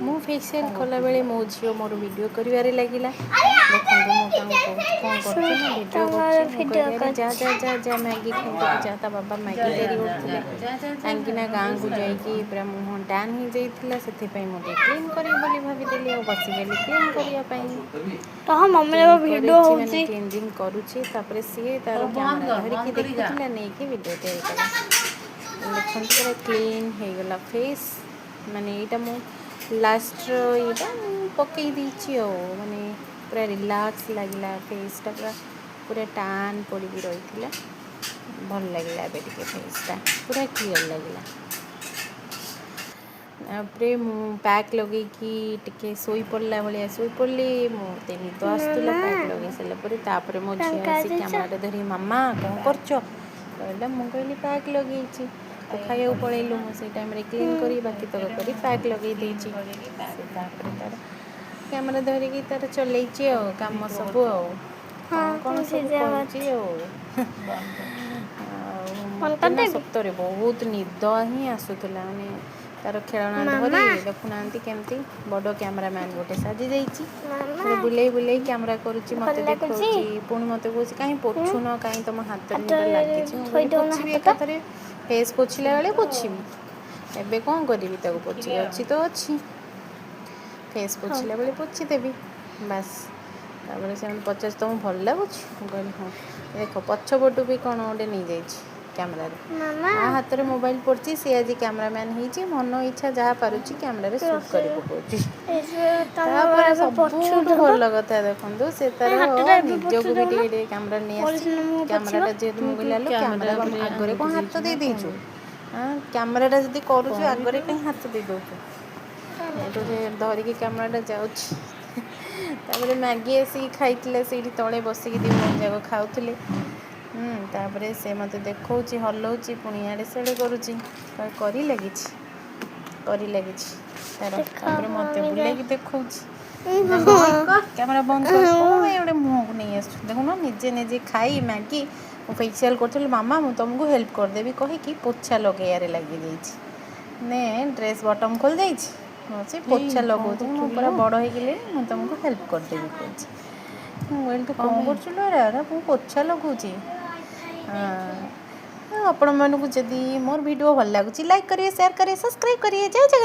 ମୁଁ ଫେସିଆଲ୍ କଲାବେଳେ ମୋ ଝିଅ ମୋର ଭିଡ଼ିଓ କରିବାରେ ଲାଗିଲା। ଦେଖନ୍ତୁ, ମୁଁ ତାଙ୍କୁ କହୁଛି, କ'ଣ କରୁଛୁ ନା ଭିଡ଼ିଓ ତମର କରୁଛି। ମୁଁ ଭିଡ଼ିଓ କହିଲି, ଆରେ ଯା କରୁଛି। ଯା ଯା ଯା, ମ୍ୟାଗି ଖାଇଦେବୁ ଯା। ତା ବାବା ମ୍ୟାଗି ତିଆରି କରୁଥିଲେ, କାହିଁକି ନା ଗାଁକୁ ଯାଇକି ପୁରା ମୁହଁ ଟ୍ୟାନ୍ ହେଇଯାଇଥିଲା। ସେଥିପାଇଁ ମୁଁ ଟିକେ କ୍ଲିନ୍ କରିବି ବୋଲି ଭାବିଦେଲି ଆଉ ବସିଗଲି କ୍ଲିନ୍ କରିବା ପାଇଁ। ରହ ମମିର କ୍ଲିନ୍ ଭିଡ଼ିଓ କରୁଛି, ମାନେ ହଉଛି। କ୍ଲିନଜିଂ କରୁଛି। ତାପରେ ସିଏ ତାର ହଉ, ବନ୍ଦ କ୍ୟାମେରା କର, ଧରିକି ବନ୍ଦ କରି ଯା। ଦେଖୁଥିଲା, ନେଇକି ଭିଡ଼ିଓ ତିଆରି କଲା। ଦେଖନ୍ତୁ, ପୁରା କ୍ଲିନ୍ ହେଇଗଲା ଫେସ୍। ମାନେ ଏଇଟା ମୁଁ ଲାଷ୍ଟର ଏଇଟା ମୁଁ ପକେଇ ଦେଇଛି ଆଉ ମାନେ ପୁରା ରିଲାକ୍ସ ଲାଗିଲା ଫେସ୍ଟା। ପୁରା ପୁରା ଟାନ୍ ପଡ଼ିକି ରହିଥିଲା। ଭଲ ଲାଗିଲା, ଏବେ ଟିକେ ଫେସ୍ଟା ପୁରା କ୍ଲିଅର୍ ଲାଗିଲା। ତାପରେ ମୁଁ ପ୍ୟାକ୍ ଲଗେଇକି ଟିକେ ଶୋଇପଡ଼ିଲା ଭଳିଆ ଶୋଇପଡ଼ିଲି। ମୋତେ ନିଦ ଆସୁଥିଲା ମାମା ପ୍ୟାକ୍ ଲଗେଇ ସାରିଲା ପରେ। ତାପରେ ମୋ ଝିଅ ଟଙ୍କା ଆସି ଦେଇଛ? କ୍ୟାମେରାଟା ଧରି, ମାମା କ'ଣ କରୁଛ କହିଲା। ମୁଁ କହିଲି, ପ୍ୟାକ୍ ଲଗେଇଛି। ତ ଖାଇବାକୁ ପଳେଇଲୁ। ମୁଁ ସେଇ ଟାଇମ୍ରେ କ୍ଲିନ୍ କରି, ବାକି ତକ କରି ପ୍ୟାକ୍ ଲଗେଇ ଦେଇଛି। ସେ ତାପରେ ତାର କ୍ୟାମେରା ଧରିକି ତାର ଚଲେଇଛି ଆଉ କାମ ସବୁ ଆଉ ହଁ। କ'ଣ କ'ଣ ମୁଁ ସବୁ ସିଝା କରୁଛି ଆଉ ବନ୍ଦ କର। ଆଉ ବନ୍ଦ ମୋତେ ନା କରିଦେବି। ସତରେ ବହୁତ ନିଦ ହିଁ ଆସୁଥିଲା। ମାନେ ତାର ଖେଳଣା ଧରି ମାମା। ଦେଖୁନାହାନ୍ତି, କେମିତି ବଡ଼ କ୍ୟାମେରାମ୍ୟାନ୍ ଗୋଟେ ସାଜି ଯାଇଛି। ମାମା। ପୁରା ବୁଲେଇ ବୁଲେଇ କ୍ୟାମେରା କରୁଛି, ଭଲ ମୋତେ ଲାଗୁଛି? ଦେଖାଉଛି। ପୁଣି ମୋତେ କହୁଛି, କାହିଁ ପୋଛୁନ, କାହିଁ ତମ ହାତରେ ହାତରେ ସେଇଟା ଲାଗିଛି? ମୁଁ କହିଲି, ଥୋଇଦଉନ ପୋଛିବି, ହାତଟା। ଏକାଥରେ ଫେସ୍ ପୋଛିଲା ବେଳେ ପୋଛିବି। ଏବେ କ'ଣ କରିବି ତାକୁ ପୋଛିକି? ଅଛି ତ ଅଛି, ଫେସ୍ ପୋଛିଲା ବେଳେ ପୋଛିଦେବି, ବାସ୍। ତାପରେ ସେମାନେ ପଚାରୁଛି, ତମକୁ ଭଲ ଲାଗୁଛି? ମୁଁ କହିଲି, ହଁ। ଦେଖ, ପଛପଟୁ ବି କ'ଣ ଗୋଟେ ନେଇଯାଇଛି କ୍ୟାମେରାରେ। ମାମା। ତା ହାତରେ ମୋବାଇଲ ପଡ଼ିଛି। ସେ ଆଜି କ୍ୟାମେରାମ୍ୟାନ୍ ହେଇଛି। ମନ ଇଚ୍ଛା ଯାହା ପାରୁଛି କ୍ୟାମେରାରେ ସୁଟ୍ କରି ପକାଉଛି। ତମ ତାପରେ ଏବେ ପୋଛୁ ସବୁଠୁ ଦବ। ଭଲ କଥା ଦେଖନ୍ତୁ, ସେ ତାର ହାତଟା ଏବେ ପୋଛୁ ନିଜକୁ ବି ଦଉନ। ଟିକେ ଟିକେ କ୍ୟାମେରା ନେଇ ଆସିଛି। ପଡ଼ିସିନ ମୁହଁ ପୋଛିବ। କ୍ୟାମେରାଟା ଯେହେତୁ, ତୁ ମୁଁ ତୁ କହିଲି, ଆଲୋ, କ୍ୟାମେରା କ୍ୟାମେରା ଉପରେ ଆଗରେ ଆଙ୍ଗୁଠି କ'ଣ ହାତ ଦେଇଛୁ ନା ଦେଇ ଦେଇଛୁ? କ'ଣ? ହଁ, କ୍ୟାମେରାଟା ଯଦି କରୁଛୁ, କ'ଣ ଆଗରେ ଭିଡ଼ିଓ? କାହିଁ ହାତ ଦେଇ ଦେଉଛୁ? ଏଠୁ ସେ ଧରିକି କ୍ୟାମେରାଟା ଯାଉଛି। ତାପରେ ମ୍ୟାଗି ଆସିକି ଖାଇଥିଲା, ସେଇଠି ତଳେ ବସିକି ଦୁଇ ଭଉଣୀ ଯାକ ଖାଉଥିଲେ। ତାପରେ ସେ ମୋତେ ଦେଖାଉଛି, ହଲଉଛି, ପୁଣି ଇଆଡ଼େ ସିଆଡ଼େ କରୁଛି। କରି ଲାଗିଛି, କରି ଲାଗିଛି ତାର। ଦେଖ। ତାପରେ ମୋତେ ମମି। ବୁଲେଇକି ଦେଖାଉଛି, କ୍ୟାମେରା ବନ୍ଦ କର। କ'ଣ ପାଇଁ ଗୋଟେ ମୁହଁକୁ ନେଇ ଆସୁଛୁ? ଦେଖୁନ, ନିଜେ ନିଜେ ଖାଇ ମ୍ୟାଗି, ମୁଁ ଫେସିଆଲ୍ କରୁଥିଲି, ମାମା ମୁଁ ତୁମକୁ ହେଲ୍ପ କରିଦେବି କହିକି ପୋଛା ଲଗେଇବାରେ ଲାଗିଯାଇଛି। ନେ ଡ୍ରେସ୍ ବଟନ୍ ଖୋଲି ଦେଇଛି, ସେ ହେଇ ପୋଛା କ'ଣ ଲଗାଉଛି। କରୁଛୁ ମୁଁ ପୁରା କିଲୋ? ବଡ଼ ହେଇଗଲିଣି, ମୁଁ ତୁମକୁ ହେଲ୍ପ କରିଦେବି କହୁଛି। ମୁଁ କହିଲି, ତୁ କ'ଣ କ'ଣ ପାଇଁ? କରୁଛୁ ଲୋ ଏରା? ମୁଁ ପୋଛା ଲଗାଉଛି। ହଁ, ଆପଣମାନଙ୍କୁ ଯଦି ମୋର ଭିଡ଼ିଓ ଭଲ ଲାଗୁଛି, ଲାଇକ୍ କରିବେ, ସେୟାର କରିବେ, ସବସ୍କ୍ରାଇବ୍ କରିବେ। ଜୟ ଜଗନ୍ନାଥ।